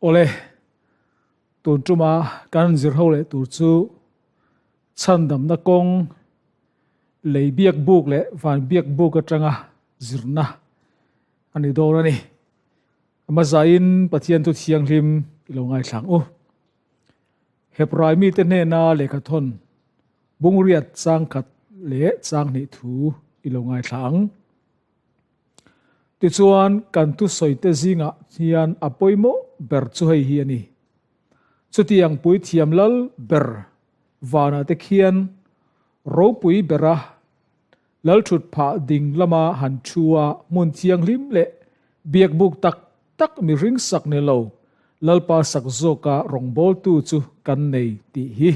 Awle, tun tuma kan zir ho leh tur chu chhandamna kawng lei biak buk leh van biak buk atanga zirna a ni dawn a ni. Hmazain Pathian thu thianghlim i lo ngaithlang u. Hebrai mite hnena lehkhathawn bungriat changkhat leh changhnih thu i lo ngaithla ang. Tichuan, kan thusawite zingah hian a pawimawh ber chu hei hi a ni. Chutiang puithiam lal ber vanah te khian ropui bera lalthut phah ding lama han thu a hmun thianghlim leh biakbuk tak tak mihring sak ni lo Lalpa sak zawka rawngbawltu chu kan nei tih hi.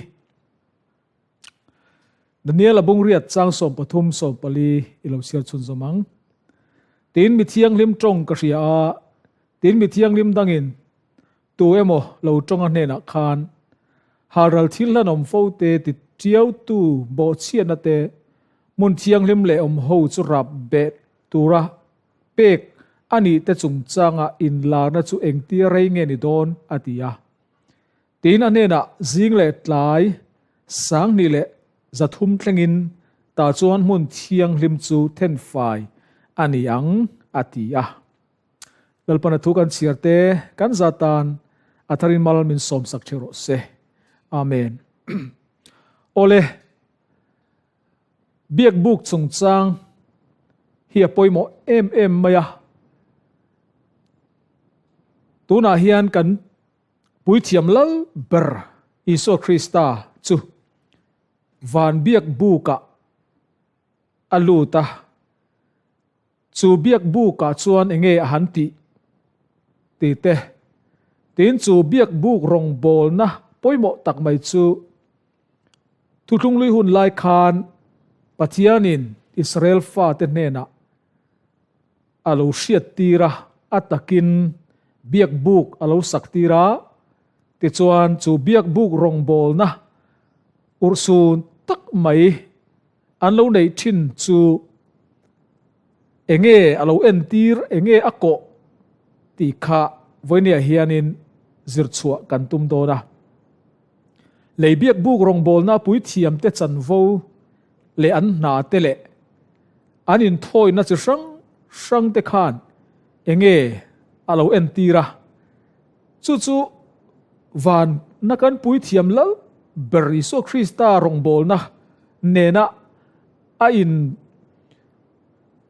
Daniel a bungriat chang 13 14 i lo chhiar chhun zawm ang. Tin mi thianghlim tawng ka hria a, tin mi thianghlim dangin tu emaw lo tawng a hnenah khan halral thil hlanawm fo te ti tiautu bawhchhiatna te hmun thianghlim leh awm ho chu rap beh tura pek a nih te chungchanga inlarna chu engtia rei nge ni dawn a ti a. Tin, a hnenah zing leh tlai 2000 leh 300 thlengin tah chuan hmun thianghlim chu thenfai a ni ang, a ti a. Lalpana thu kan chhiar te, kan za tan a tharin mal min sawmsak theuh rawh se. Amen. Awle, biakbuk chungchang hi a pawimawh em em mai a. Tunah hian kan Puithiam lal ber Isua Krista chu van biak bukah a lut a, chu biak bukah chuan enge a han tih tih te, tin chu biak buk rawngbawlna pawimawh tak mai chu Thuthlunglui hun lai khan Pathianin Israel fate hnenah a lo hriat tir a, a takin biak buk a lo sak tir a, tichuan chu biak buk rawngbawlna urhsun tak mai an lo neih thin chu enge a lo entir, enge a kawh tih kha vawinia hianin zirchhuah kan tum dawn a. Lei biak buk rawngbawlna puithiamte chanvo leh an hna te leh An inthawina chi hrang hrang te khan enge a lo entir a, chu chu van na kan puithiam lal ber Isua Krista rawngbawlna nena a in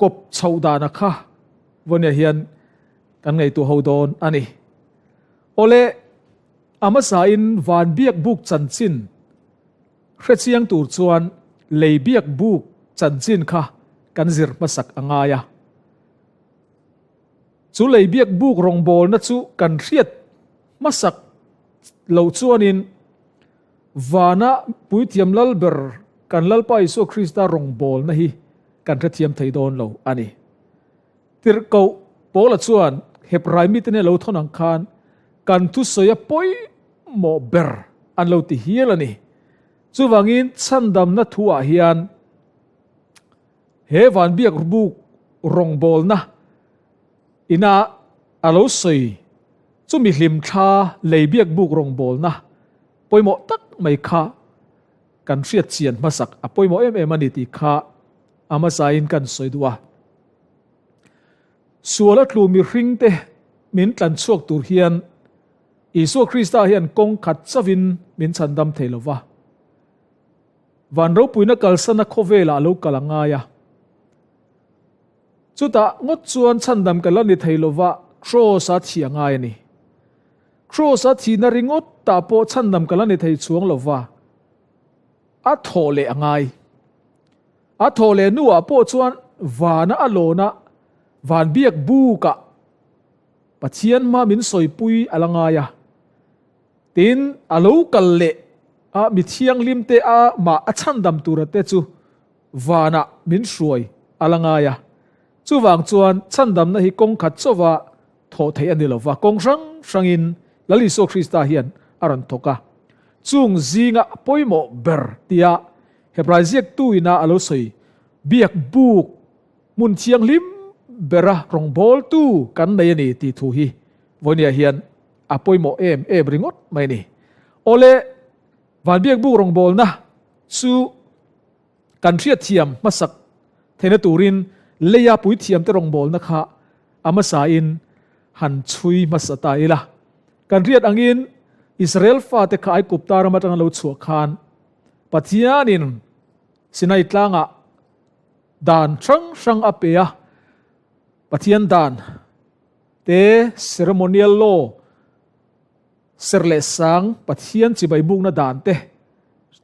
kawp chhoh dana kha vawnia hian kan ngaihtuah ho dawn a ni. Awle, a hmasain van biak buk chanchin Hrechiang tur chuan lei biak buk chanchin kha kan zir hmasak a ngai a. Chu lei biak buk rawngbawlna chu kan hriat hmasak loh chuanin vana Puithiam Lalber kan Lalpa Isua Krista rawngbawlna hi kan hrethiam thei dawn lo a ni. Tirhkoh Paula chuan Hebrai mite nen lo thawn ang khan kan thusawi a pawimawh ber an lo ti hial a ni. Chuvangin chhandamna thuah hian he van biak buk rawngbawlna ina a lo sawi chumi hlimthla lei biak buk rawngbawlna pawimawh tak mai kha kan hriat chian hmasak a pawimawh em em a ni tih kha a hmasain kan sawi duh a. Sual a tlu mihringte min tlan chhuak tur hian Isua Krista hian kawng khat chauhin min chhandam thei lo va. Van ropuina kalsana khawvelah a lo kal a ngai a. Chutah ngawt chuan chhandam kan la ni thei lo va, Kraws-a thih a ngai a ni. Kraws-a thihna ringawt tah pawh chhandam kan la ni thei chuang lo va, a thawh leh a ngai. A thawh leh hnuah pawh chuan vana a lawn a, van biak bukah Pathian hma min sawipui a la ngai a. Tin, a lo kal leh a mi thianghlim te a mah a chhandam tura te chu vanah min hruai a la ngai a. Chuvang chuan chhandamna hi kawng khat chauva thawh theih a ni lo va, kawng hrang hrangin Lal Isua Krista hian a rawn thawk a. Chung zinga pawimawh ber tia Hebrai ziaktu ina a lo sawi biak buk hmun thianghlim bera rawngbawltu kan nei a ni tih thu hi vawinia hian a pawimawh em em ringawt mai a ni. Awle, van biak buk rawngbawlna chu kan hriatthiam hmasak theihna turin leia puithiamte rawngbawlna kha a hmasain han chhui hmasa ta ila. Kan hriat angin Israel fate kha Aigupta ram atanga lo chhuah khan Pathianin Sinai tlangah dan hrang hrang a pe a, Pathian dan te, ceremonial law, Ser leh sang Pathian chibai bukna dan te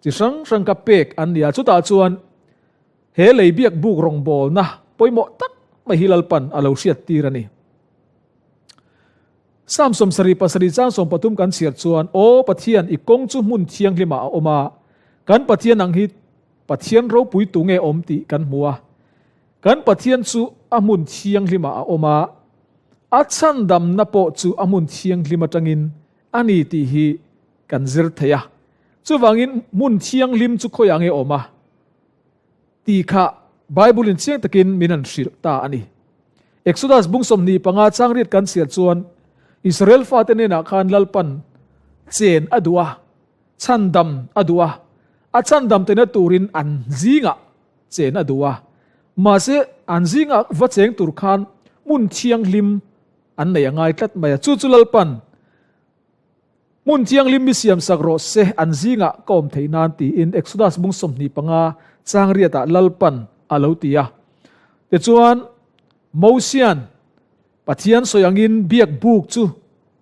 chi hrang hrang ka pek an ni a, chutah chuan he lei biak buk rawngbawlna pawimawh tak mai hi Lalpan a lo hriat tir a ni. Psalm 77 chang 13 kan chhiar chuan, Aw Pathian, i kawng chu hmun thianghlimah a awm a, kan Pathian ang hi Pathian ropui tu nge awm tih kan hmu a. Kan Pathian chu a hmun thianghlimah a awm a, a chhandamna pawh chu a hmun thianghlim atangin a ni tih hi kan zir thei a. Chuvangin hmun thianghlim chu khawiah nge awm a tih kha Bible-in chiang takin min han hrilh ta a ni. Exodus bung 25 chang riat kan chhiar chuan Israel fate hnenah khan Lalpan chen a duh a, chhandam a duh a, a chhandam tehna turin an zingah chen a duh a, mahse an zingah va cheng tur khan hmun thianghlim an nei a ngai tlat mai a, chu chu Lalpan hmun thianghlim mi siam sak rawh se an zingah ka awm theih nan tiin Exodus bung 25 chang riatah Lalpan a lo ti a. Tichuan Mosian Pathian sawi angin biak buk chu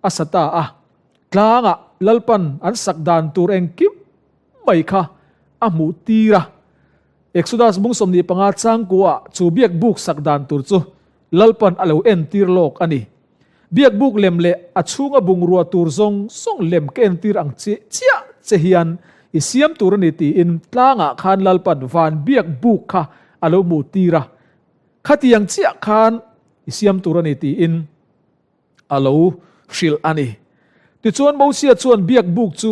a sa ta a, tlangah Lalpan an sak dan tur engkim mai kha a hmuh tir a. Exodus bung 25 changkuah chu biak buk sak dan tur chu Lalpan a lo entir lawk a ni. Biak buk lem leh a chhunga bungrua tur zawng zawng lem ka entir ang che chiah che hian i siam tur a ni tiin tlangah khan Lalpan van biak buk kha a lo hmuh tir a. Khatiang chiah khan i siam tur a ni tiin a lo hrilh a ni. Tichuan Mosia chuan biak buk chu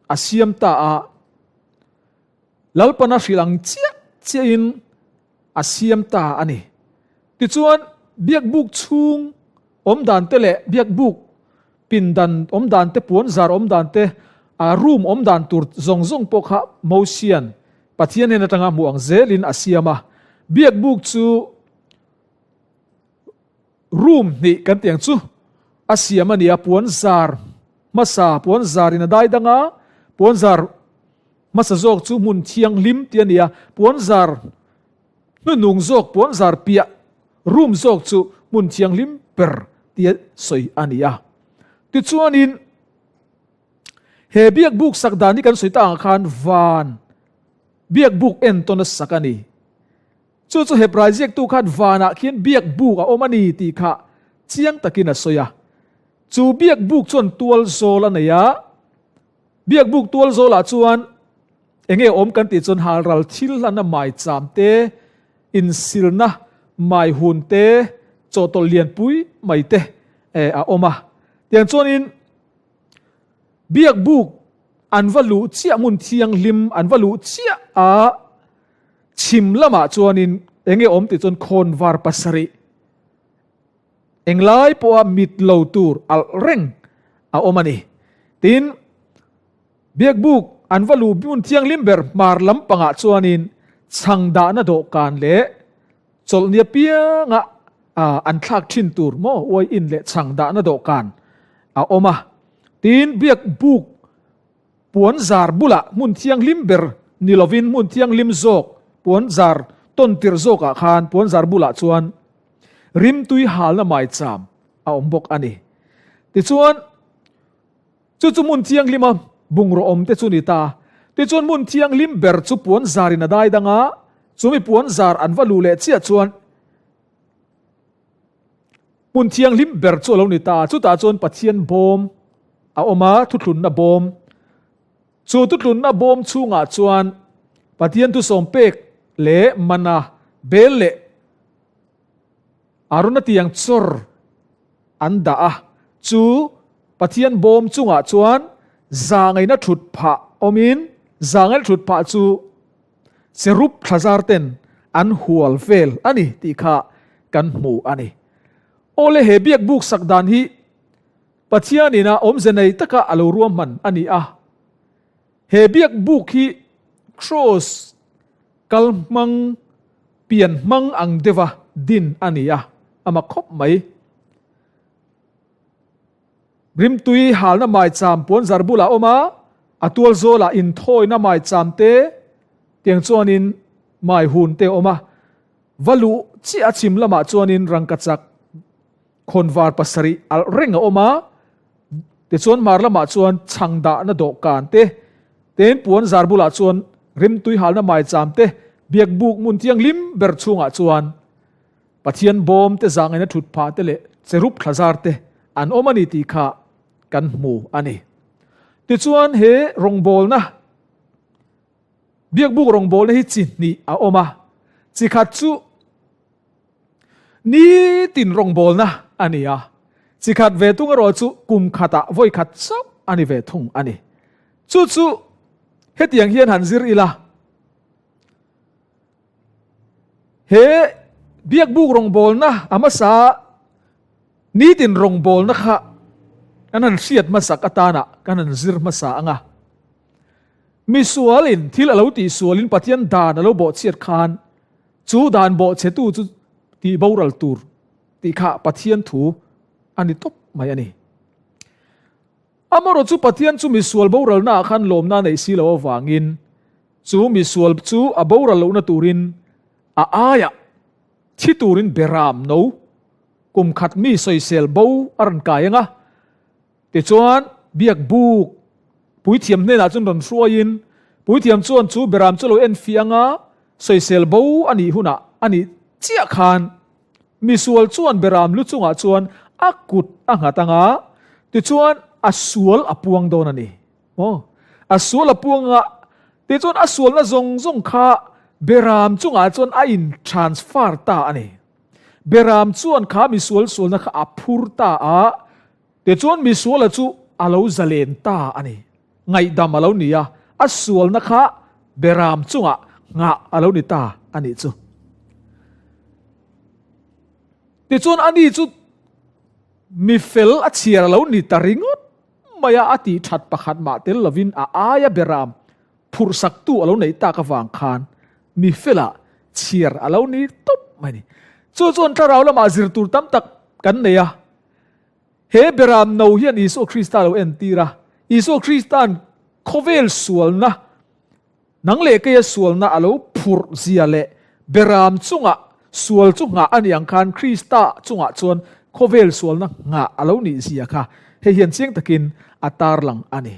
a siam ta a, Lalpan a hrilh ang chiah chiahin a siam ta a ni. Tichuan biak buk chhung awm dan te leh biak buk pindan awm dan te, puan zar awm dan te, a room awm dan tur zawng zawng pawh kha Mosian Pathian hnen atanga hmuh ang zelin a siam a. Biak buk chu room hnih kan tih ang chu a siam a ni a, puan zar hmasa, puan zar in a dai dang a, puan zar hmasa zawk chu hmun thianghlim tih a ni a, puan zar Hnuhnung zawk puan zar piah room zawk chu hmun thianghlim ber tia sawi a ni a. Tichuanin he biak buk sak dan hi kan sawi ta ang khan van biak buk entawn a sak a ni. Chu chu Hebrai ziaktu khan vanah khian biak buk a awm a ni tih kha chiang takin a sawi a. Chu biak buk chuan tual zawl a nei a, biak buk tual zawlah chuan Enge awm kan tih chuan halral thil hlana maicham te, insilna maihun te, chawhtawlh lianpui mai te a awm a. Tiang chuanin biak buk an va luh chiah hmun thianghlim an va luh chiah a chhim lamah chuanin enge awm tih chuan khawnvar pasarih englai pawha mit lo tur alh reng a awm a ni. Tin, Biakbuk an va luh hmun thianghlim ber hmar lampangah chuanin chhang dahna dawhkan leh chawlhni apianga an thlak thin tur maw uai in leh chhang dahna dawhkan a awm a. Tin, biakbuk puan zar bulah hmun thianghlim ber ni lovin hmun thianghlim zawk puan zar tawn tirh zawkah khan puan zar bulah chuan rimtui halna maicham a awm bawk a ni. Tichuan. Chu chu hmun thianghlima bungraw awm te chu ni ta. Tichuan hmun thianghlim ber chu puan zarin a dai dang a, chumi puan zar an va luh leh chiah chuan hmun thianghlim ber chu a lo ni ta. Chutah chuan Pathian bawm a awm a, thuthlunna bawm. Chu thuthlunna bawm chhungah chuan Pathian thusawm pek leh mana bel leh Arona tiang chawr an dah a, chu Pathian bawm chungah chuan zangaina thut phah awmin zangaina thut phah chu cherub thlazar ten an hual vel a ni tih kha kan hmu a ni. Awle he biak buk sak dan hi. Pathian ina awmze nei taka a lo ruahman a ni a. He biak buk hi Kraws kal hmang, pian hmang ang deuha din a ni a, a mak khawp mai. Rimtui halna maicham puanzar bulah a awm a, a tual zawlah inthawina maicham te tiang chuanin mai hun te a awm a. Va luh chiah a chhim lamah chuanin rangkachak khawnvar pasarih alh reng a awm a, tichuan hmar lamah chuan chhang dahna dawhkan te, tin puanzar bulah chuan rimtui halna maicham te, biakbuk hmun thianghlim ber chhungah chuan Pathian bawm te zahngaihna thut phah te leh cherub thlazar te an awm a ni tih kha kan hmu a ni. Tichuan he rawngbawlna, Biakbuk rawngbawlna hi chi hnih a awm a, chi khat chu nitin rawngbawlna a ni a, chi khat ve tung erawh chu kum khatah vawi khat chauh a ni ve thung a ni. Chu chu hetiang hian han zir ila. He biakbuk rawngbawlna a hmasa nitin rawngbawlna kha kan han hriat hmasak atana kan han zir hmasa ang a. Misualin thil a lo tihsualin Pathian dan a lo bawhchhiat khan chu dan bawhchhetu chu tih boral tur tih kha Pathian thu a ni tawp mai a ni. Amarawh chu Pathian chu misual boralnaah khan lawmna a neih si loh avangin Chu misual chu a boral lohna turin a aiah thi turin beram no kum khat mi sawisel bo a rawn kai ang a. Tichuan, biak buk puithiam hnenah chuan rawn hruaiin puithiam chuan chu beram chu lo enfiah ang a, sawisel bo a nih hunah a nih chiah khan misual chuan beram lu chungah chuan a kut a nghat ang a, tichuan a sual a puang dawn a ni. Aw, a sual a puang a, tichuan a sualna zawng zawng kha Beram chungah chuan a in transfer ta a ni. Beram chuan kha misual sualna kha a phur ta a, tichuan misuala chu a lo zalen ta a ni. Ngaihdam a lo ni a, a sualna kha Beram chungah nghah a lo ni ta a nih chu. Tichuan ani chu mifel a chhiar a lo ni ta ringawt. Maia a tih that pakhat mah tel lovin a aia beram phurhsaktu a lo neih tak avang khan mi felah chhiar a lo ni tawp mai a ni. Chu chuan thlarau lamah zir tur tam tak kan nei a. He beram no hian Isua Krista a lo entir a. Isua Krista'n khawvel sualna Nang leh keia sualna a lo phurh zia leh beram chungah sual chu nghah a nih ang khan Krista chungah chuan khawvel sualna nghah a lo nih zia kha hei hian chiang takin a tarlang a ni.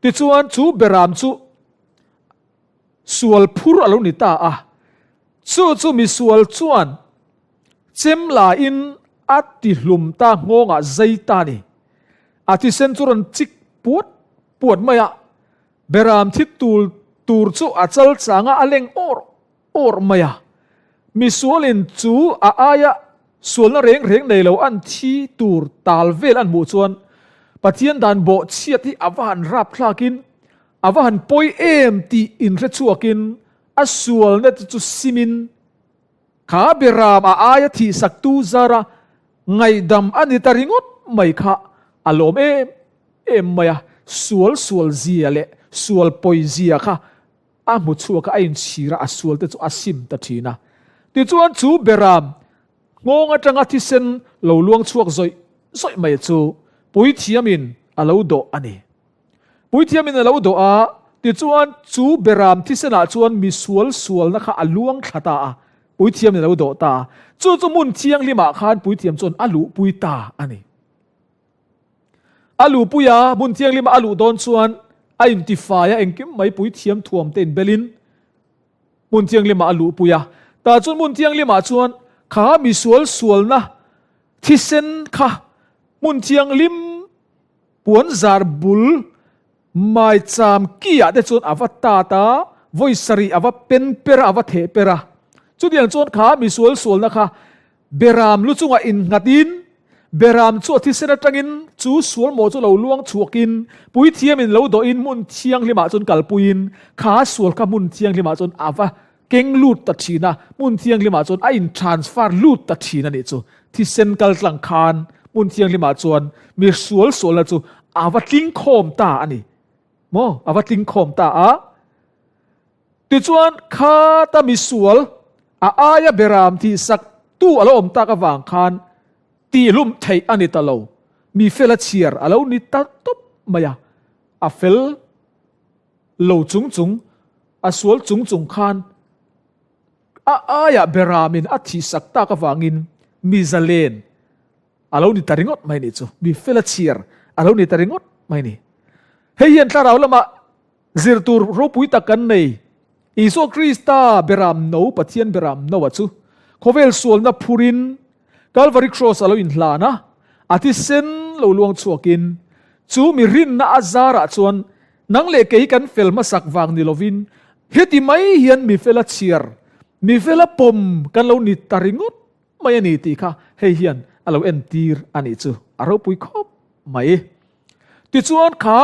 Tichuan chu beram chu sual phur a lo ni ta a, chu chu misual chuan chem lain a tihlum ta nghawngah zai ta a ni. A thisen chu rawn chik puat puat mai a, Beram thi tul tur chu a chal chang a, a leng awr awr mai a. Misualin chu a aia sualna reng reng nei lo an thi tur tal vel an hmuh chuan Pathian dan bawh chhiat hi a va han rap thlakin a va han pawi em tih inhre chhuakin a sualna te chu simin kha beram a aia thihsaktu zara ngaihdam a ni ta ringawt mai kha a lawm em em mai a, sual sual zia leh sual pawi zia kha a hmu chhuak a, a inchhir a, a sual te chu a sim ta thin a. Tichuan chu beram nghawng atanga thisen lo luang chhuak zawih zawih mai chu puithiamin a lo dawh a ni. Puithiamin a lo dawh a, tichuan chu beram thisenah chuan mi sual sualna kha a luang thla ta a, puithiamin a lo dawh ta a. Chu chu hmun thianghlimah khan puithiam chuan a luhpui ta a ni. A luhpui a, hmun thianghlim a luh dawn chuan a intifai a, engkim mai puithiam thuam te inbelin hmun thianghlimah a luhpui a. Tah chuan hmun thianghlimah chuan kha misual sualna thisen kha hmun thianghlim puanzar bul maicham ki ah te chuan a va tat a, vawi sarih a va pen per a, a va theh per a. Chutiang chuan kha misual sualna kha Beram lu chungah innghatin, Beram chu a thisen atangin chu sual mawh chu lo luang chhuakin, puithiamin lo dawhin hmun thianghlimah chuan kalpuiin, kha sual kha hmun thianghlimah chuan a va keng lut ta thin a, hmun thianghlimah chuan a in transfer lut ta thin a nih chu. Thisen kal tlang khan Hmun Thianghlimah chuan mi sual sualna chu a va tling khawm ta a ni. Maw? A va tling khawm ta a. Tichuan, khata mi sual a aia beram thihsak tu a lo awm tak avang khan tihlum theih a ni ta lo. Mi fela chhiar a lo ni ta tawp mai a. A fel lo chung chung, a sual chung chung khan a aia beramin a thihsak tak avangin mi zalen a lo ni ta ringawt mai nih chu. Mi fela chhiar a lo ni ta ringawt mai ni. Hei hian thlarau lamah Zir tur ropui tak kan nei. Isua Krista Beram No, Pathian Beram No-a chu khawvel sualna phurin Kalvari Kraws a lo inhlan a, a thisen lo luang chhuakin chu mi rinna a zarah chuan nang leh kei kan fel hmasak vang ni lovin heti mai hian mi fela chhiar, mi fela pawm kan lo ni ta ringawt mai a ni tih kha hei hian a lo entir a nih chu a ropui khawp mai. Tichuan kha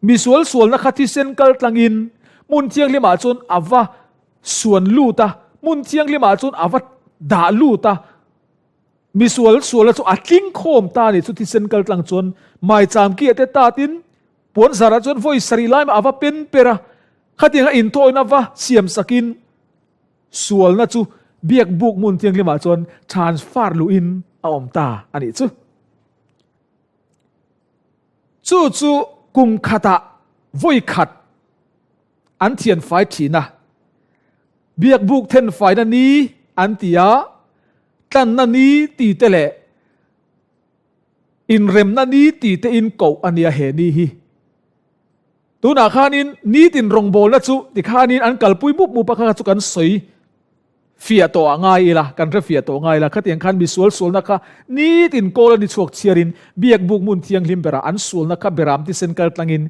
misual sualna kha thisen kal tlangin hmun thianghlimah chuan a va suan lut a, hmun thianghlimah chuan a va dah lut a, misual sualna chu a tling khawm ta a nih chu thisen kal tlang chuan maicham ki a te tatin puan zarah chuan vawi sarih lai mah a va pen per a, khatianga inthawina va siam sakin Sualna chu biak buk hmun thianghlimah chuan transfer luhin a awm ta a nih chu. Chu chu kum khatah vawi khat an thian fai thin a, biak buk then faina ni an ti a, tlanna ni ti te leh inremna ni ti te in koh a nia he ni hi. Tunah khanin nitin rawngbawlna chu tikhanin an kalpui mup mup a, kha chu kan sawi fiah tawh ah ngai ila, kan hre fiah tawh ngai ila, khatiang khan misual sualna kha nitin kawl a ni chhuak chhiarin biakbuk hmun thianghlim berah an sualna kha beram thisen kal tlangin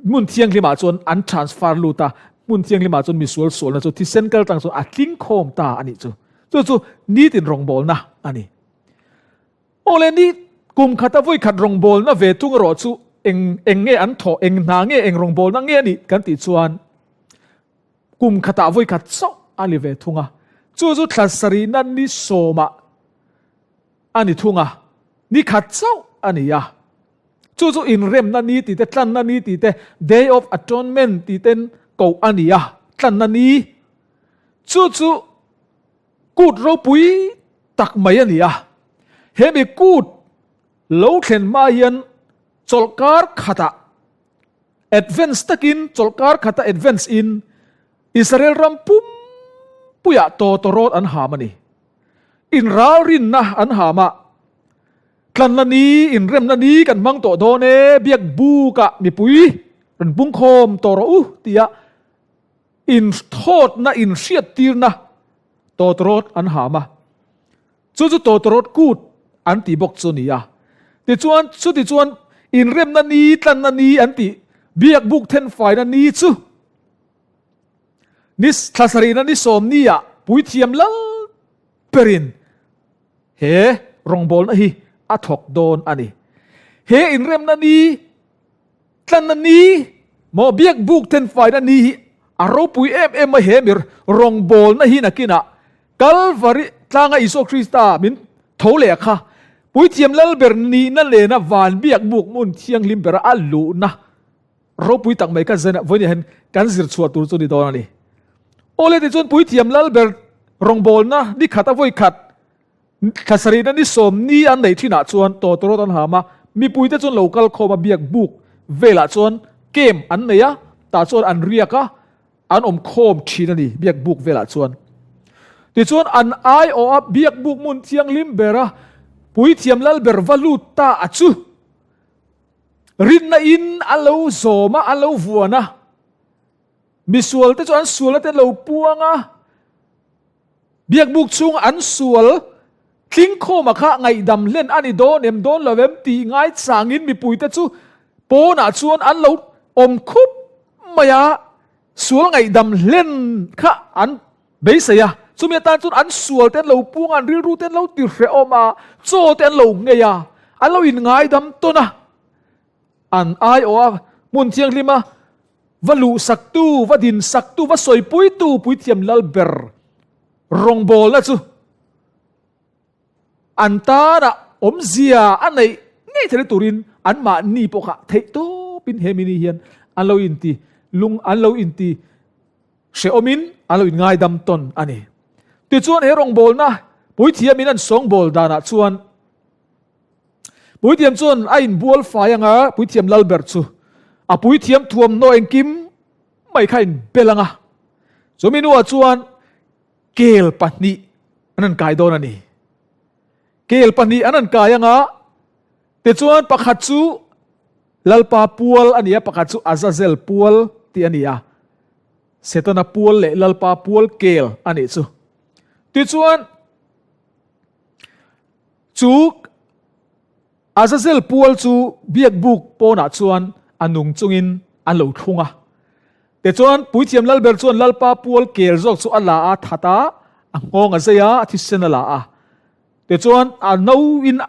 hmun thianghlimah chuan an transfer lut a, hmun thianghlimah chuan misual sualna chu thisen kal tlang chuan a tling khawm ta a nih chu. Chu chu nitin rawngbawlna a ni. Aw le ni, kum khata vawi khat rawngbawlna ve tung erawh chu eng eng nge an thawh, eng hna nge, eng rawngbawlna nge a nih kan tih chuan kum khatah vawi khat chauh a ni ve thung a. Chu chu thla sarihna ni sawmah a ni thung a, ni khat chauh a ni a. Chu chu inremna ni tih te, tlanna ni tih te, Day of Atonement tih ten koh a ni a, tlanna ni. Chu chu Kut ropui tak mai a ni a, he mi kut lo thlen hma hian chawlhkar khatah advance takin chawlhkar khata advance in Israel ram pumpuiah tawtawrawt an ham a ni. Inralrinna an ham a, tlanna ni, inremna ni kan hmang tawh dawn e, biak bukah mipui rawn pungkhawm tawh rawh u tia Inthawtna, inhriattirna tawtawrawt an ham a, chu chu tawtawrawt kut an tih bawk chu a ni a. Tichuan, chutichuan inremna ni, tlanna ni an tih, biak buk thenfaina ni chu ni thla sarihna ni sawmniah puithiam lal perin he rawngbawlna hi a thawk dawn a ni. He inremna ni Tlanna ni maw biak buk thenfaina ni hi a ropui em em a he mir rawngbawlna hi nakinah Kalvari tlanga Isua Krista min tho leh a kha Puithiam Lalber nihna lena van biak buk hmun thianghlim bera a luhna ropui tak mai kha zen vawiin hian kan zir chhuah tur chu ni dawn a ni. Awle tichuan Puithiam Lalber rawngbawlna ni khat a vawi khat Thla sarihna ni sawmni an neih thinah chuan tawtawrawt an ham a, mipuite chuan lo kal khawm a biak buk velah chuan camp an nei a, tah chuan an riak a, an awm khawm thin a ni biak buk velah chuan. Tichuan an aiawh a biak buk hmun thianghlim bera puithiam lal ber va lut ta a chu rinna in a lo zawm a, a lo vuan a, misualte chu an sualna te an lo puang a, Biakbuk chhunga an sual tlingkhawma kha ngaihdam hlen a ni dawn em dawn lo em tih ngaichangin mipuite chu pawnah chuan an lo awm khup mai a, sual ngaihdam hlen kha an beisei a. Chumi atan chuan an sual te an lo pung a, an rilru te an lo ti hrehawm a, chaw te an lo nghei a, an lo inngaidam tawn a. An aiawh a, hmun thianghlima va luhsaktu, va dinsaktu, va sawipuitu puithiam lal ber rawngbawlna chu an tana awmzia a neih ngei theihna turin anmahni pawh kha theih tawpin he mini hian an lo inti lung an lo inti hrehawmin an lo inngaidam tawn a ni. Tichuan he rawngbawlna puithiamin an sawngbawl danah chuan Puithiam chuan a inbual fai anga puithiam lalber chu a puithiam thuamhnaw engkim mai kha inbel anga chumi hnuah chuan kel pahnih an han kai dawn a ni. Kel pahnih an han kai anga tichuan pakhat chu Lalpa pual a ni a, pakhat chu Azazel pual tih a ni a. Setana pual leh Lalpa pual kel a nih chu. Tichuan Chu Azazel pual chu biakbuk pawnah chuan a nung chungin an lo thlung a. Tichuan, Puithiam Lalber chuan Lalpa pual kel zawk chu a la a, that a, a nghawng a zei a, a thisen a la a. Tichuan, a no in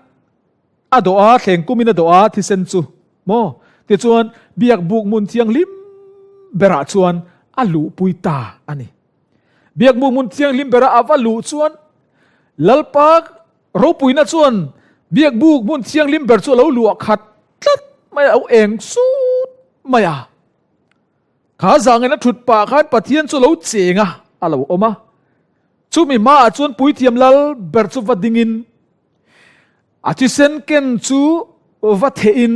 a dawh a, thleng kum in a dawh a, thisen chu maw? Tichuan, biakbuk hmun thianghlim berah chuan a luhpui ta a ni. Biakmu hmun thianghlim bera a va luh chuan Lalpa ropuina chuan biakbuk hmun thianghlim ber chu a lo luah khat tlat mai a, a lo eng sut mai a. Kha zangin a thut pah khan Pathian chu a lo cheng a, a lo awm a. Chumi hmaah chuan puithiam lal ber chu va dingin a thisen ken chu va thehin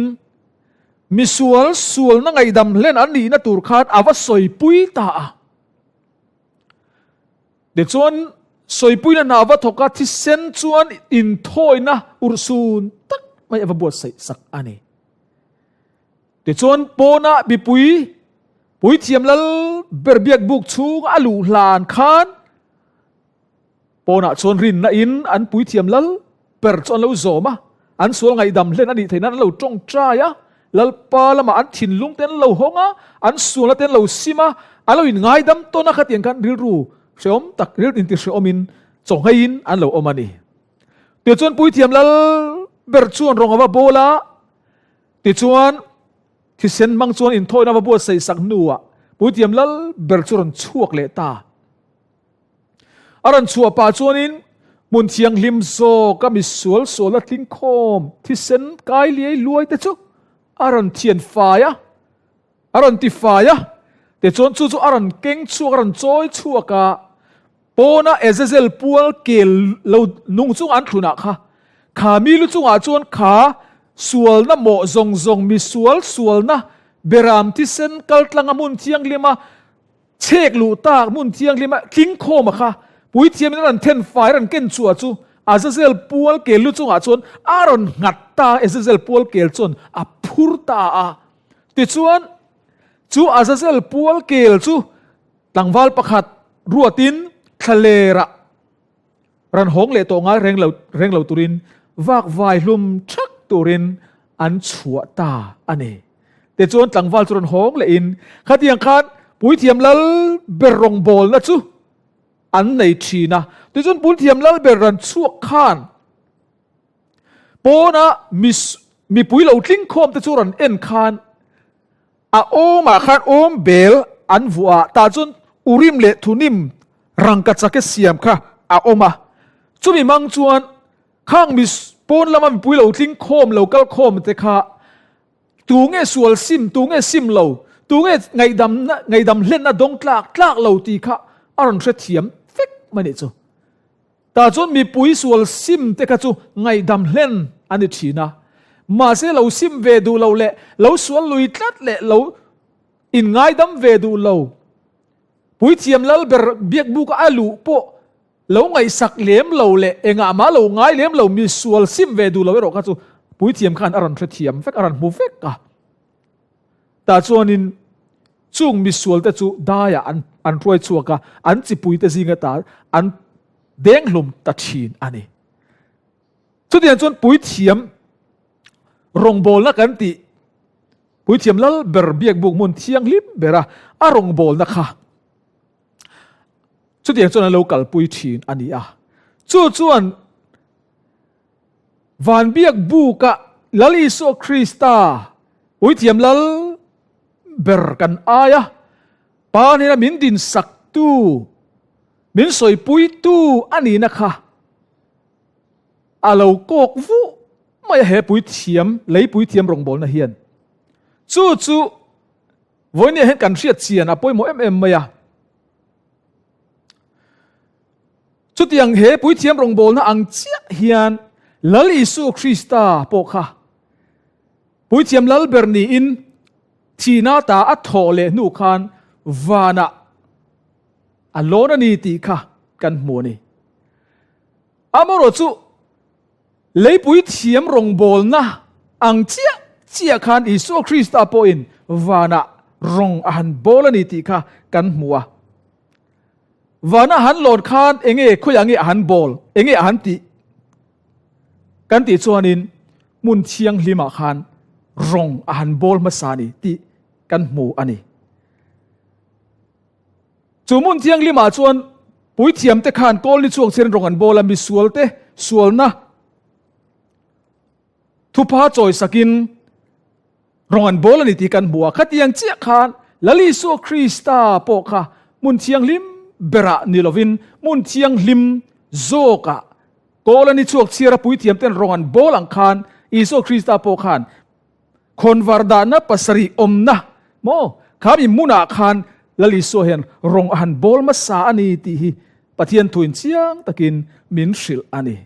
misual sualna ngaihdam hlen an nihna tur khan a va sawipui ta a. Tichuan, sawipuina hna va thawk a, thisen chuan inthawina urhsun tak mai a va buatsaih sak a ni. Tichuan, pawnah mipui puithiam lal ber biakbuk chhung a luh hlan khan Pawnah chuan rinna in an puithiam lal ber chu an lo zawm a, an sual ngaihdam hlen a nih theih nan an lo tawngtai a, Lalpa lamah an thinlung te an lo hawng a, an sualna te an lo sim a, an lo inngaidam tawn a, khatiang khan rilru hrehawm tak, rilru inti hrehawmin chawngheiin an lo awm a ni. Tichuan puithiam lal ber chuan rawng a va bawl a, tichuan thisen hmang chuan inthawina a va buatsaih sak hnuah puithiam lal ber chu rawn chhuak leh ta. A rawn chhuah pah chuanin hmun thianghlim zawk a misual sual a tling khawm thisen kai liai luai te chu a rawn thian fai a, a rawn ti fai a, tichuan chu chu a rawn keng chhuak, a rawn chawi chhuak a, pawna Azazel pual kel lo nung chung an thlunah kha, kha mi lu chungah chuan kha sualna mawh zawng zawng misual sualna beram thisen kaltlanga hmun thianghlima Chhek luh tak hmun thianghlim a tling khawm a kha puithiamin a rawn then fai a rawn ken chhuah chu Azazel pual kel lu chungah chuan a rawn nghat ta a, Azazel pual kel chuan a phur ta a. Tichuan chu Azazel pual kel chu tlangval pakhat ruatin thlalerah Ran hawng leh tawh ngai reng lo reng lo turin vakvai hlum thak turin an chhuah ta a ni. Tichuan tlangval chu rawn hawng lehin khatiang khan puithiam lal ber rawngbawlna chu an nei thin a. Tichuan puithiam lal ber rawn chhuak khan pawna mipui lo tling khawm te chu rawn en khan A awmah khan awm bel an vuah a, tah chuan Urim leh Thunim rangkachake siam kha a awm a. Chumi hmang chuan khang mi pawn lama mipui lo tling khawm lo kal khawm te kha tu nge sual sim, tu nge sim lo, tu nge ngaihdamna ngaihdam hlenna dawng tlak tlak lo tih kha a rawn hrethiam vek mai nih chu. Tah chuan mipui sual sim te kha chu ngaihdam hlen a ni thin a, mahse lo sim ve duh lo leh lo sual lui tlat leh lo inngaidam ve duh lo, puithiam lal ber biakbuka a luh pawh lo ngaihsak lem lo leh engah mah lo ngai lem lo mi sual sim ve duh lo erawh kha chu puithiam khan a rawn hrethiam vek, a rawn hmu vek a. Tah chuanin chung misualte chu daiah an an hruai chhuak a, an chipuite zinga ta an denghlum ta thin a ni. Chutiang chuan puithiam rawngbawlna kan tih, puithiam lal ber biakbuk hmun thianghlim bera a rawngbawlna kha chutiang chuan an lo kalpui thin a ni a. Chu chuan Van biak buka Lal Isua Krista Puithiam Lal ber kan ai a, Pa hnena min dinsaktu, min sawipuitu a nihna kha a lo kawk vuh mai a he puithiam, lei puithiam rawngbawlna hian. Chu chu vawinia hian kan hriat chian a pawimawh em em mai a. Chutiang he puithiam rawngbawlna ang chiah hian Lal Isua Krista pawh kha puithiam lal ber niin thihna ta a thawh leh hnu khan vanah a lawn a ni tih kha kan hmu a ni. Amaherawh chu leipui thiam rawngbawlna ang chiah chiah khan Isua Krista pawhin vanah rawng a han bawl a ni tih kha kan hmu a. Vana han lawn khan enge khawiah nge a han bawl, enge a han tih kan tih chuanin hmun thianghlimah khan rawng a han bawl hmasa a ni tih kan hmu a ni. Chu hmun thianghlimah chuan puithiamte khan kawl ni chhuak chian rawng an bawl a, misualte sualna thupha chawisakin Rawng an bawl a ni tih kan hmu a, khatiang chiah khan Lal Isua Krista pawh kha hmun thianghlim berah ni lovin hmun thianghlim zawkah kawl a ni chhuak chhiar a puithiam ten rawng an bawl ang khan Isua Krista pawh khan khawnvar dahna pasarih awmna maw kha mi hmunah khan Lal Isua hian rawng a han bawl hmasa a ni tih hi Pathian thuin chiang takin min hrilh a ni.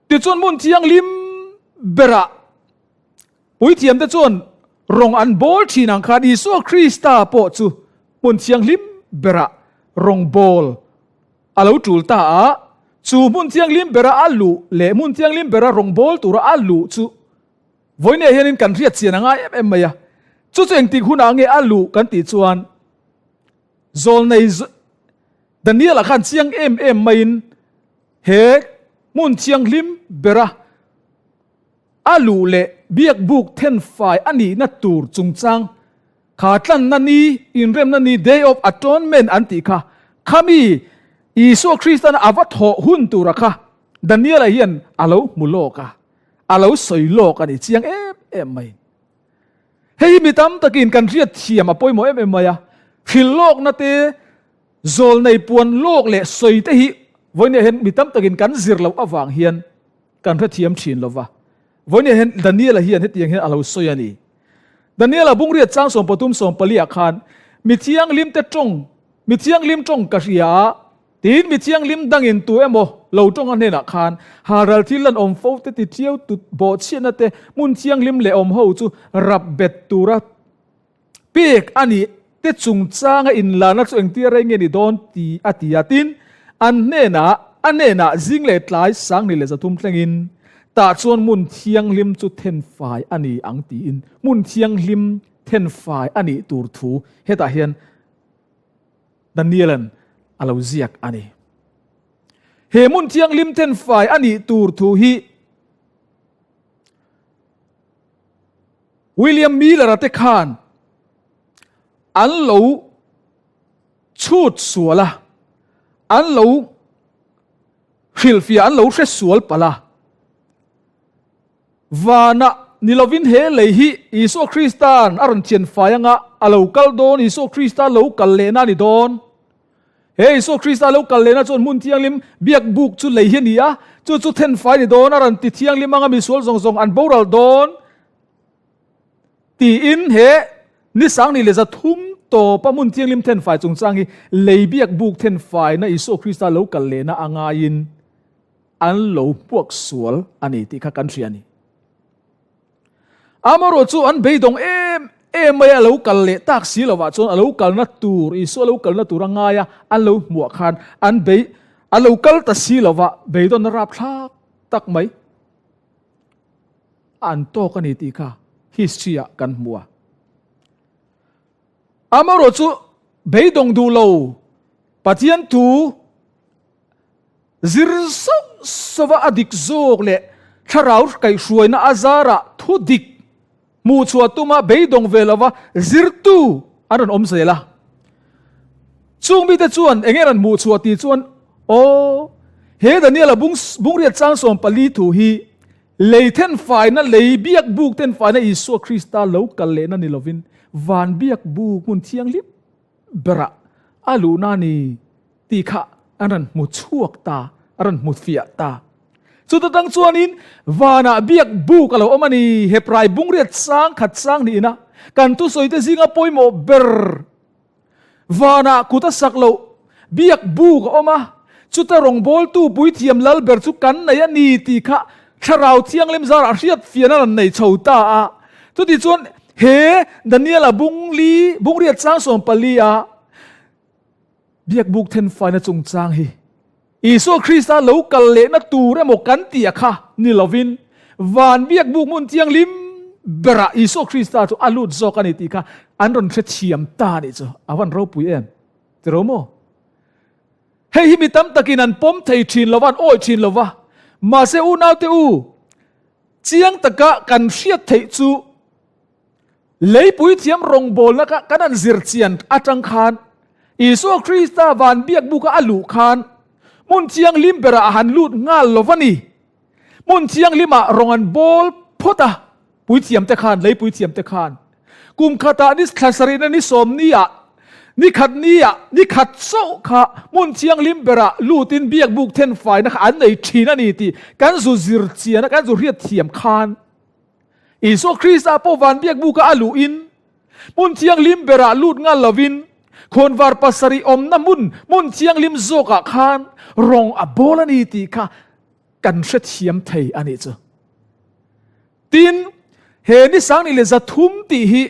Tichuan hmun thianghlim berah puithiamte chuan rawng an bawl thin ang khan Isua Krista pawh chu hmun thianghlim berah rawng bawl a lo tul ta a. Chu hmun thianghlim bera a luh leh hmun thianghlim bera rawng bawl tura a luh chu vawiinah hianin kan hriat chian a ngai em em mai a. Chu chu engtik hunah nge a luh kan tih chuan Zawlnei Daniel-a khan chiang em em maiin He hmun thianghlim bera a luh leh biakbuk thenfai a nihna tur chungchang kha tlanna ni, inremna ni, Day of Atonement an tih kha, khami Isua Kristan a va thawh hun tura kha Daniela hian a lo hmu lawk a, a lo sawi lawk a ni chiang em em mai. Hei hi mi tam takin kan hriat thiam a pawimawh em em mai a, hrilh lawkna te, Zawlnei puan lawk leh sawi te hi vawinia hian mi tam takin kan zir loh avang hian kan hrethiam thin lo va. Vawinia hian Daniela hian hetiang hian a lo sawi a ni. Daniela bungriat chang sawmpathum sawmpali ah khan mi thianghlim te tawng, mi thianghlim tawng ka hria a, tiin mi thianghlim dangin tu emaw lo tawng a hnenah khan halral thil lan awm fo te ti thiau tut bawhchhiatna te hmun thianghlim leh awm ho chu rap bet tura Pek a nih te chungchanga inlarna chu engtia rei nge ni dawn ti a ti a. Tin, an hnenah, a hnenah zing leh tlai 10,000 leh 300 thlengin tah chuan hmun thianghlim chu thenfai a ni ang tiin hmun thianghlim thenfai a nih tur thu hetah hian Daniela'n a lo ziak a ni. He hmun thianghlim thenfai a nih tur thu hi William Miller-a te khan an lo chhut sual a, an lo hrilhfiah, an lo hre sual palh a. Vanah ni lovin he lei hi Isua Krista'n a rawn thian fai anga a lo kal dawn, Isua Krista lo kal lehna a ni dawn. He Isua Krista lo kal lehna chuan hmun thianghlim biak buk chu lei hi a ni a, chu chu thenfai ni dawn, a rawn ti thianghlim anga misual zawng zawng an boral dawn tiin he ni 10,000 leh 300 tawpa hmun thianghlim thenfai chungchang hi lei biak buk thenfaina Isua Krista lo kal lehna a ngaiin an lo hmuak sual a ni tih kha kan hria a ni. Amaherawh chu an beidawng em em mai a, a lo kal leh tak si lovah chuan a lo kalna tur, Isua lo kalna tur a ngai a, an lo hmuah khan an bei, a lo kal ta si lova beidawnna rapthlak tak mai an tawk a ni tih kha history ah kan hmu a. Amaherawh chu beidawng duh lo Pathian thu Zir sauh sauha a dik zawk leh thlarau kaihhruaina a zarah thu dik hmuh chhuah tuma beidawng ve lova zirtu an rawn awm zel a. Chung mite chuan eng nge rawn hmuh chhuah tih chuan, Aw, he Daniela bung bungriat chang 14 thu hi lei thenfaina, lei biak buk thenfaina Isua Krista lo kal lehna ni lovin van biak buk hmun thianghlim berah a luhna a ni tih kha an rawn hmu chhuak ta, a rawn hmu fiah ta. Chuta tang chuanin vanah biak buk a lo awm a ni. Heprai bungriat sang khat sang niin a kan thusawite zinga pawimawh ber vanah kut a sak loh biak buk a awm a. Chuta rawngbawltu puithiam lal ber chu kan nei a ni tih kha Thlarau Thianghlim zarah hriat fian a rawn nei chho ta a. Chutichuan he Daniela bungli bungriat sang 14 a Biakbuk thenfaina chungchang hi Isua Krista lo kal lehna tur emaw kan tih a kha ni lovin van biakbuk hmun thianghlim berah Isua Krista chu a lut zawk a ni tih kha an rawn hrethiam ta a nih chu. A van ropui em? Ti ro maw? Hei hi mi tam takin an pawm thei thin lova, an awih thin lova. Mahse unaute u, chiang taka kan hriat theih chu Leipui thiam rawngbawlna kha kan han zir chian atang khan Isua Krista van biakbuka a luh khan hmun thianghlim berah a han lut nghal lo va ni. Hmun thianghlimah rawng an bawl phawt a, puithiamte khan, leipui thiamte khan. Kum khatah ni thla sarihna ni sawm niah, ni khat niah, ni khat chauh kha hmun thianghlim berah lutin biakbuk thenfaina kha an nei thin a ni tih kan zu zir chian a, kan zu hriat thiam khan Isua Krista pawh van biakbuka a luhin, hmun thianghlim berah lut nghal lovin, khawnvar pasarih awmna hmun, hmun thianghlim zawkah khan rawng a bawl a ni tih kha kan hrethiam thei a nih chu. Tin, he ni 12 tih hi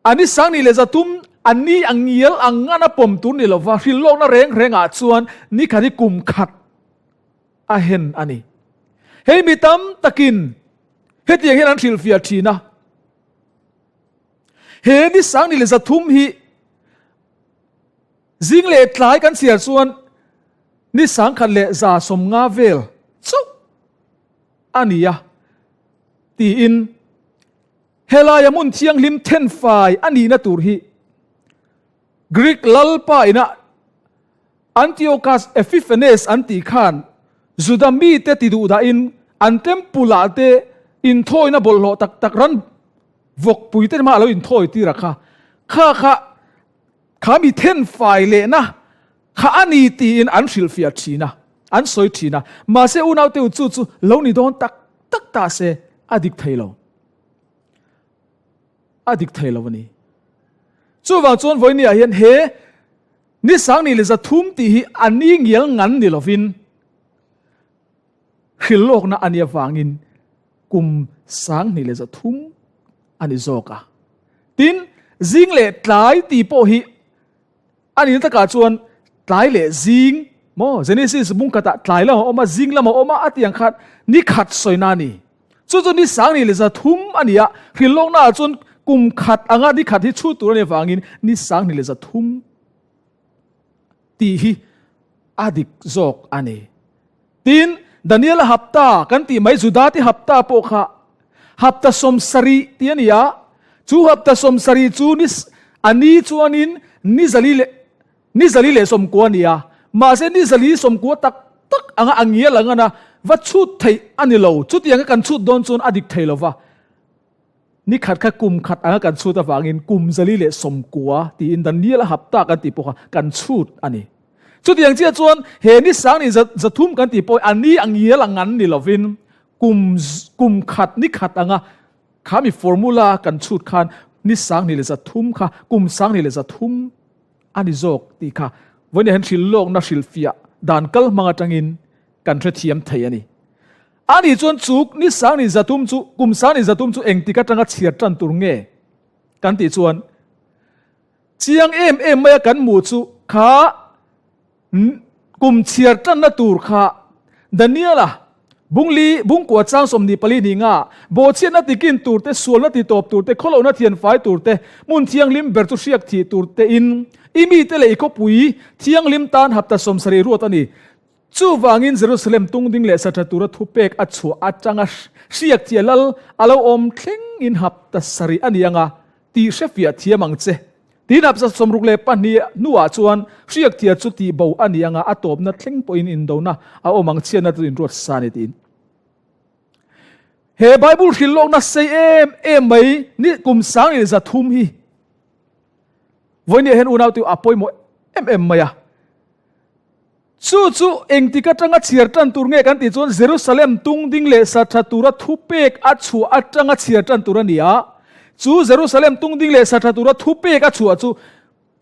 a ni 12 a ni a ngial ang ngan a pawm tur ni lova, hrilhlawkna reng rengah chuan ni khat hi kum khat a hen a ni. Hei mi tam takin hetiang hian an hrilhfiah thin a. He ni 13 hi zing leh tlai kan chhiar chuan ni 1150 vel chauh a ni a tiin helaia hmun thianghlim thenfai a nihna tur hi Greek lalpa ina Antiochus Epiphanes an tih khan Juda mite ti duh dahin an temple ah te inthawina bawlhhlawh tak tak ran vawkpui te hma a lo inthawi tir a kha. Kha kha kha mi thenfai lehna kha a ni tiin an hrilhfiah thin a, an sawi thin a. Mahse unaute u chu chu lo ni dawn tak tak ta se a dik thei lo. A dik thei lo a ni. Chuvang chuan vawinia hian he Ni 13 tih hi a ni ngial ngan ni lovin hrilhlawkna a nih avangin kum 1300 a ni zawk a. Tin, zing leh tlai tih pawh hi a nihna takah chuan tlai leh zing maw Genesis bung khatah tlai lam a awm a, zing lam a awm a, a tih ang khan ni khat sawina a ni. Chu chu ni 1300 a ni a, hrilhlawknaah chuan kum khat anga ni khat hi chhut tur a nih avangin ni 1300 tih hi a dik zawk a ni. Tin, Daniela hapta kan tih mai Judate hapta pawh kha hapta 70 tih a ni a, chu hapta 70 chu ni a ni chuanin ni zali leh Ni 490 a ni a, mahse ni 490 tak tak anga a ngial ang ana va chhut theih a ni lo. Chutianga kan chhut dawn chuan a dik thei lo va. Ni khat kha kum khat anga kan chhut avangin kum 490 tiin Daniel a hapta kan tih pawh kha kan chhut a ni. Chutiang chiah chuan he ni 1300 kan tih pawh a ni a ngial ang an ni lovin kum kum khat ni khat anga kha mi formula kan chhut khan ni 1300 kha kum 1300 a ni zawk tih kha vawiin hian hrilhlawkna hrilhfiah dan kal hmang atangin kan hrethiam thei a ni. A nih chuan chu ni 1300 chu kum 1300 chu engtik atanga chhiar tan tur nge kan tih chuan chiang em em maia kan hmuh chu kha Kum chhiar tanna tur kha Daniela bungli bungkua chang 24 ni nga bawhchhiatna tikin tur te, sualna titawp tur te, khawlohna thianfai tur te, hmun thianghlim ber chu hriak thih tur te in i mite leh i khawpui thianghlim tan hapta 70 ruat a ni. Chuvangin Jerusalem tungding leh sa tha tura thupek a chhuah atanga hriak thih a lal a lo awm thleng in hapta sarih a ni anga tih hrefiah thiam ang che. Tin hapta 62 hnuah chuan hriak thia chu tih bo a ni anga a tawpna thleng pawhin indona a awm ang chhiatna chu inruat sa a ni tiin. He Bible hrilhlawkna sei em em mai ni kum 1300 hi vawinia hian unau te a pawimawh em em mai a. Chu chu engtik atanga chhiar tan tur nge kan tih chuan Jerusalem tung ding leh sa tha tura thupek a chhuah atanga chhiar tan tur a ni a. Chu Jerusalem tung ding leh sa tha tura thupek a chhuah chu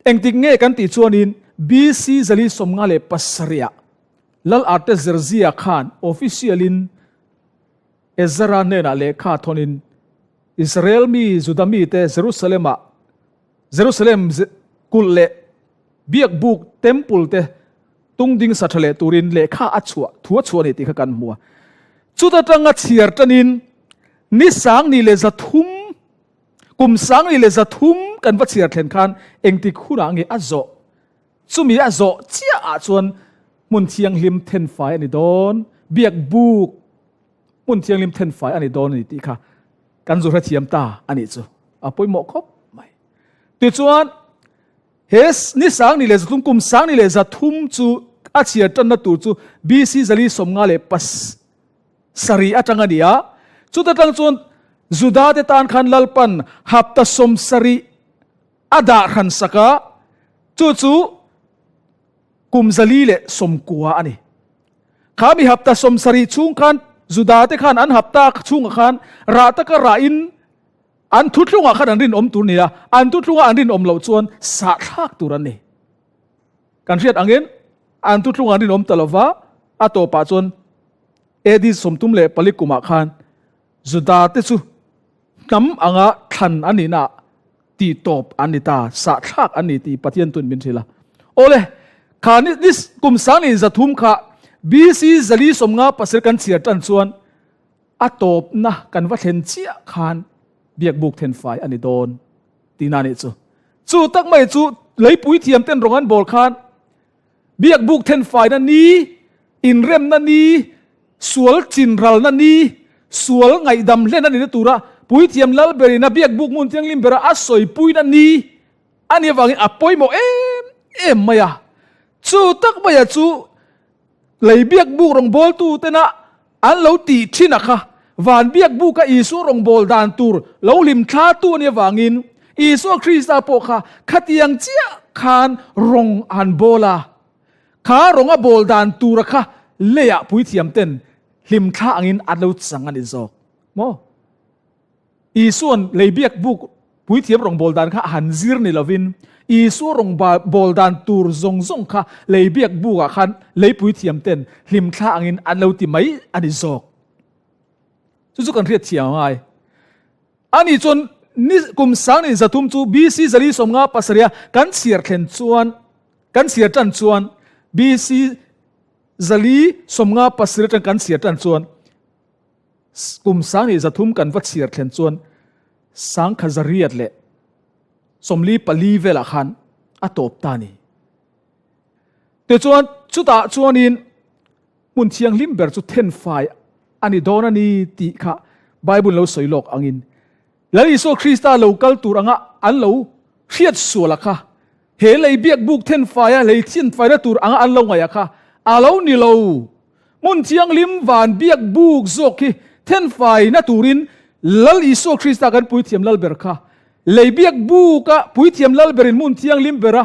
engtik nge kan tih chuanin BC 457 ah Lal Artaxerxes khan official in Ezra hnenah lehkha thawnin Israel mi Juda mite Jerusalem ah Jerusalem kulh leh Biakbuk, Temple, te tung ding sa tha leh turin lehkha a chhuah, thu a chhuah a ni tih kha kan hmu a. Chuta tanga chhiar tanin ni sang ni leh 300, kum sang ni leh 300 kan va chhiar thlen khan engtik hunah nge a zawh? Chumi a zawh chiah ah chuan hmun thianghlim thenfai a ni dawn, Biakbuk hmun thianghlim thenfai a ni dawn a ni tih kha kan zu hrethiam ta a nih chu. A pawimawh khawp mai. Tichuan, he ni sang ni leh 300, kum sang ni leh 300 chu a chhiar tanna tur chu BC 457 atang a ni a. Chuta tang chuan Juda te tan khan Lalpan hapta 70 a dah hran sak a, chu chu kum 490 a ni. Kha mi hapta 70 chhung khan Juda te khan an hapta chhungah khan rah taka rahin An thuthlungah khan an rinawm tur ni a, an thuthlunga an rinawm loh chuan sahthlak tur an ni. Kan hriat angin an thuthlungah an rinawm ta lova, a tawpah chuan AD 34 kumah khan Juda te chu hnam anga thlan an nihnaah tihtawp an ni ta, sahthlak an ni tih Pathian tun min hrilh a. Awle, kha ni ni kum 1300 kha BC 457 kan chhiar tan chuan A tawpna kan va thlen chiah khan biakbuk thenfai a ni dawn tihna a nih chu. Chu tak mai chu leipui thiam ten rawng an bawl khan biakbuk thenfaina ni, inremna ni, sual chinralna ni, sual ngaihdam hlen a nihna tura puithiam lalberina biakbuk hmun thianghlim bera a sawipuina ni a nih avangin a pawimawh em em mai a. Chu tak maia chu Lei biakbuk rawngbawltu tena an lo tih thin a kha van biakbuka Isua rawngbâwl dan tur lo hlim thlatu a nih avangin Isua Krista pawh kha khatiang chiah khan rawng a han bawl a. Kha rawng a bawl dan tura kha leiah puithiam ten hlim thla angin an lo chang a ni zawk maw? Isua'n lei biak buk puithiam rawngbâwl dan kha a han zir ni lovin, Isua rawngbâwl dan tur zawng zawng kha lei biak bukah khan lei puithiam ten hlimthla angin an lo ti mai a ni zawk. Chu chu kan hriat thiam a ngai. Ani chuan ni kum 1300 chu BC 457 a kan chhiar thlen chuan, kan chhiar tan chuan BC 457 atang kan chhiar tan chuan Kum 1300 kan va chhiar thlen chuan 1844 velah khan a tawp ta a ni. Tichuan chutah chuanin hmun thianghlim ber chu thenfai a ni dawn a ni tih kha Bible lo sawi lawk angin Lal Isua Krista lo kal tur anga an lo hriat sual a kha, he lei biak buk thenfaia lei thenfaina tur anga an lo ngaih a kha a lo ni lo. Hmun thianghlim van biak buk zawk hi thenfaina turin Lal Isua Krista kan puithiam lal ber kha lei biak buka puithiam lal berin hmun thianghlim bera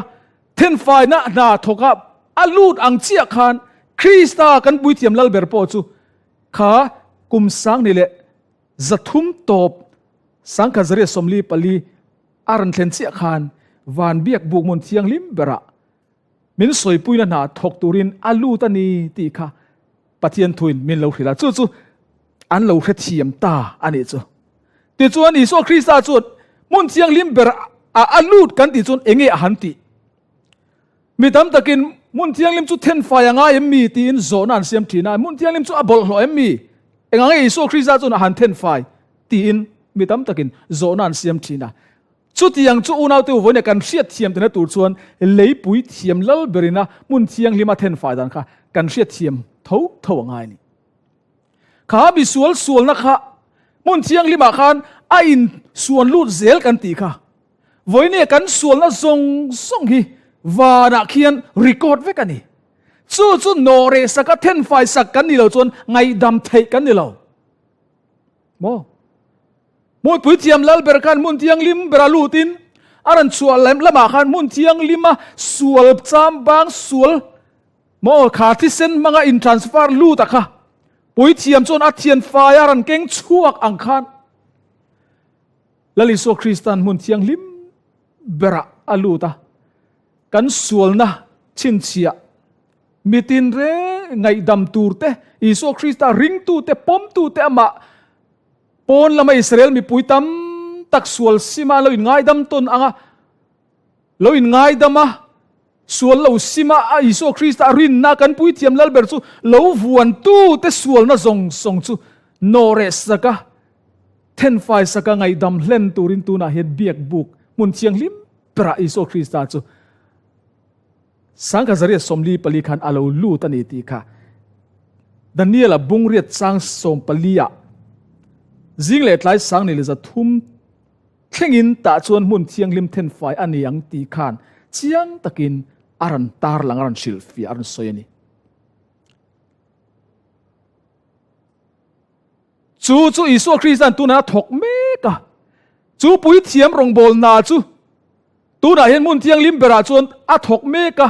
thenfaina hna thawka a lut ang chiah khan Krista kan puithiam lal ber pawh chu kha kum 1300 tawp 1944 a rawn thlen chiah khan van biak buk hmun thianghlim berah min sawipuina hna thawk turin a lut a ni tih kha Pathian thuin min lo hrilh a, chu chu an lo hrethiam ta a nih chu. Tichuan Isua Krista chuan hmun thianghlim ber a a lut kan tih chuan enge a han tih? Mi tam takin hmun thianghlim chu thenfai a ngai em mi tiin zawhna an siam thin a, hmun thianghlim chu a bawlhhlawh em mi? Engah nge Isua Krista chuan a han thenfai tiin mi tam takin zawhna an siam thin a. Chutiang chu unaute u vawiin kan hriat thiam tihna tur chuan leipui thiam lal berina hmun thianghlim a thenfai dan kha kan hriat thiam tho tho a ngai a ni. Kha misual sualna kha hmun thianghlimah khan a insuan lut zel kan tih kha vawiin kan sualna zawng zawng hi vanah khian record vek a ni. Chu chu nawh reh saka thenfai sak kan ni lo chuan ngaihdam theih kan ni lo. Maw? Hmuipui thiam lal ber khan hmun thianghlim bera lutin a rawn chhuah lamah khan hmun thianghlima sual cham bang sual. Maw kha thisen hmanga in transfer lut a kha puithiam chuan a thian fai a rawn keng chhuak ang khan Lal Isua Kristan hmun thianghlim berah a lut a, kan sualna chhinchhiah mitin reng ngaihdam tur te, Isua Krista ringtute pawmtute amah pawn lama Israel mipui tam tak sual sima lo inngaidam tawn anga lo inngaidam a, sual lo sima a Isua Krista a rinna kan puithiam lal ber chu lo vuantute sualna zawng zawng chu nawhreh saka Thenfai saka ngaihdam hlen turin tunah hian biak buk hmun thianghlim berah Isua Krista chu Sangkhazaria 44 khan a lo lut a ni tih kha Daniela bungriat chang 14 ah zing leh tlai sang ni leh 300 thlengin tah chuan hmun thianghlim thenfai a ni ang tih khan chiang takin a rawn tarlang a rawn hrilhfiah a rawn sawi a ni. Chu chu Isua Krista'n tunah a thawk mek a. Chu puithiam rawngbawlna chu tunah hian hmun thianghlim berah chuan a thawk mek a.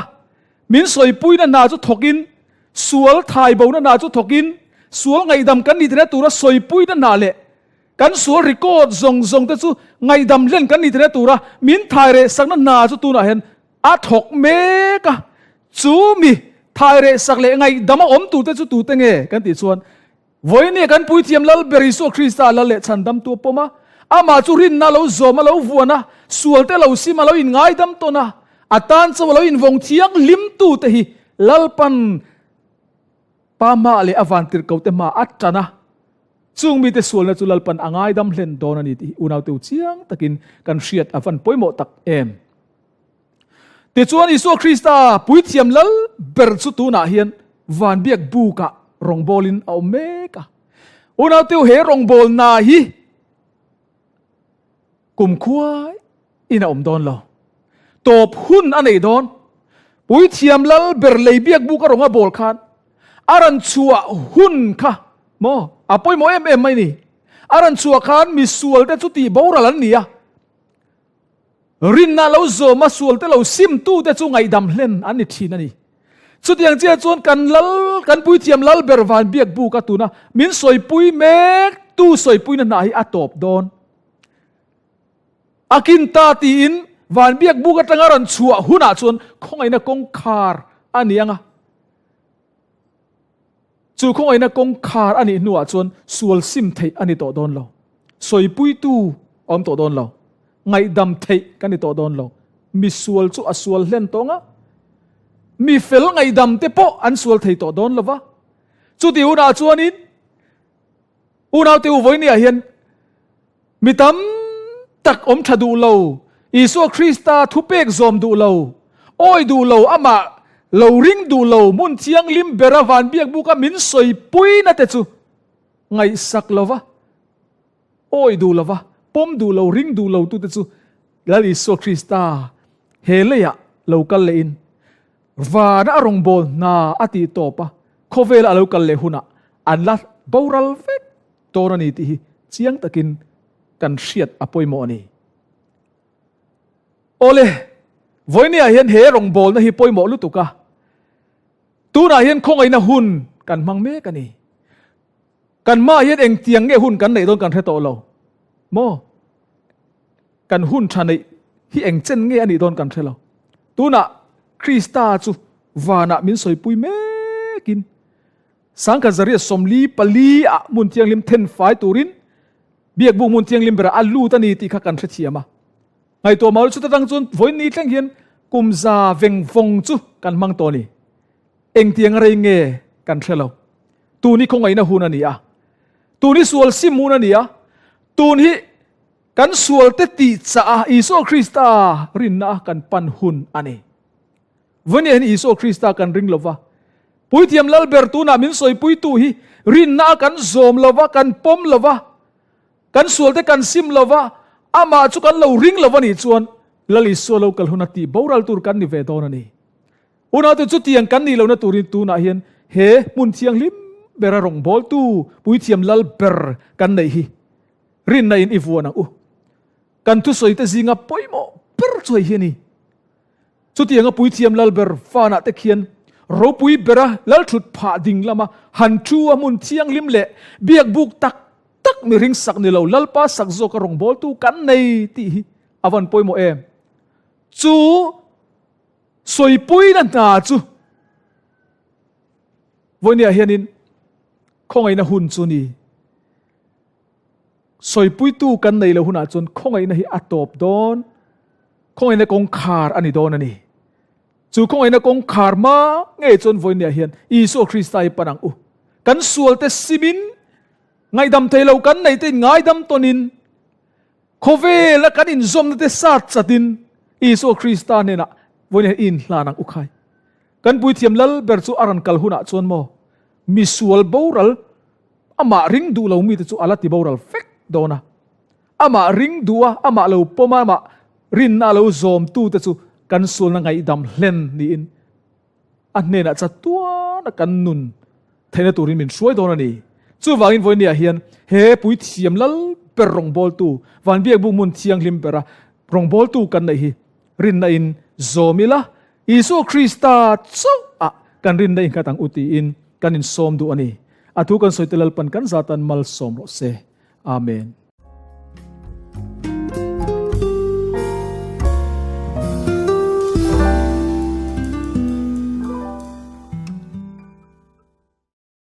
Min sawipuina hna chu thawkin, sual thaibona hna chu thawkin, sual ngaihdam kan nih theihna tura sawipuina hna leh kan sual record zawng zawng te chu ngaihdam hlen kan nih theihna tura min thaireh sakna hna chu tunah hian a thawk mek a. Chu mi thaireh sak leh ngaihdam a awm turte chu tute nge kan tih chuan Vawinia kan Puithiam Lal ber Isua Krista lal leh chhandamtu a pawm a, amah chu rinna a lo zawm a lo vuan a, sualte lo sim a lo inngaidam tawn a, a tan chauh a lo invawng thianghlimtute hi Lalpan Pa hmaah leh a vantirhkohte hmaah a tan a, chung mite sualna chu Lalpan a ngaidam hlen dawn a ni tih hi unaute u chiang takin kan hriat a van pawimawh tak em. Tichuan Isua Krista puithiam lal ber chu tunah hian van biak bukah rawngbawlin a awm mek a. Unauteu he rawngbawlna hi kumkhua in a awm dawn lo. Tawp hun a nei dawn. Puithiam lal ber lei biak buk a rawnga bawl khan a rawn chhuah hun kha maw a pawimawh em em mai ni. A rawn chhuah khan misualte chu tih boral an ni a. Rinna lo zawma sualte lo simtute chu ngaihdam hlen an ni thin a ni. Chutiang chiah chuan kan lal, kan puithiam lal ber van biak buk a tuna min sawipui mek tu sawipuina hna hi a tawp dawn. A kin ta tiin van biak buk atanga rawn chhuah hunah chuan khawngaihna kawngkhar a ni ang a. Chu khawngaihna kawngkhar a nih hnuah chuan sual sim theih a ni tawh dawn lo. Sawipuitu a awm tawh dawn lo. Ngaihdam theih kan ni tawh dawn lo. Mi sual chu a sual hlen tawng a, mi fel ngaihdam te pawh an sual thei tawh dawn lo va. Chuti hunah chuanin unaute u vawinia hian Mi tam tak awm tha duh lo, Isua Krista thupek zawm duh lo, awi duh lo, amah lo ring duh lo, hmun thianghlim bera van biakbuka min sawipuina te chu ngaihsak lova, awi duh lova, pawm duh lo, ring duh lo tute chu Lal Isua Krista he leiah lo kal lehin vana a rawngbâwl hna a tih tawp a, khawvela a lo kal leh hunah an la boral vek Dawn a ni tih hi chiang takin kan hriat a pawimawh a ni. Awle, vawinia hian he rawngbawlna hi pawimawh lutuk a, tunah hian khawngaihna hun kan hmang mek a ni. Kan hmaah hian engtiang nge hun kan neih dawn kan hre tawh lo maw? Kan hun tha neih hi eng chen nge a nih dawn kan hre lo. Tunah Krista chu vanah min sawipui mekin Sangkhazaria 44 ah hmun thianghlim then fai turin biakbuk hmun thianghlim berah a lut a ni tih kha kan hrethiam a. Ngaihtuah mau chuta tang chuan vawiin thleng hian kum za veng vawng chu kan hmang tawh a ni. Engtiang a rei nge kan hre lo. Tun hi khawngaihna hun a ni a. Tun hi sual sim hun a ni a. Tun hi kan sualte tih chah a Isua Krista rinna a kan pan hun a ni. Vawiin hian Isua Krista kan ring lova, Puithiam Lalber tunah min sawipuitu hi rinna a kan zawm lova, kan pawm lova, kan sualte kan sim lova, amah chu kan lo ring lova nih chuan Lal Isua lo kal huna tih boral tur kan ni ve dawn a ni. Unaute chutiang kan nih lohna turin tunah hian he hmun thianghlim bera rawngbawltu Puithiam Lalber kan neih hi rinna in i vuan ang u. Kan thusawite zinga pawimawh ber chu hei hi a ni. Chutianga Puithiam Lalber fanah te khian ropui bera lalthut phah ding lama han thu a hmun thianghlim leh biakbuk tak tak mihring sak ni lo Lalpa sak zawka rawngbawltu kan nei tih hi a van pawimawh em? Chu sawipuina hna chu vawinia hianin khawngaihna hun chu ni. Sawipuitu kan nei lo hunah chuan khawngaihna hi a tawp dawn, khawngaihna kawngkhar a ni dawn a ni. Chu khawngaihna kawngkhar hma ngei chuan vawinia hian Isua Krista hi pan ang u. Kan sualte simin, ngaihdam thei lo kan neih te in ngaidam tawnin, khawvela kan inzawmna te sat chatin Isua Krista hnenah vawinia hian i inhlan ang u khai. Kan puithiam lal ber chu a rawn kal hunah chuan maw misual boral amah ring duh lo mite chu a la ti boral vek dawn a. Amah ring duh a, amah lo pawm a, amah rinna a lo zawmtute chu kan sualna ngaihdam hlen niin a hnenah chatuana kan nun theihna turin min hruai dawn a ni. Chuvangin vawinia hian he puithiam lal ber rawngbawltu, van biakbuk hmun thianghlim bera rawngbawltu kan neih hi rinna in zawm ila, Isua Krista chauh ah kan rinna innghat ang u tiin kan insawm duh a ni. A thu kan sawite Lalpan kan zatan malsawm rawh se. Amen.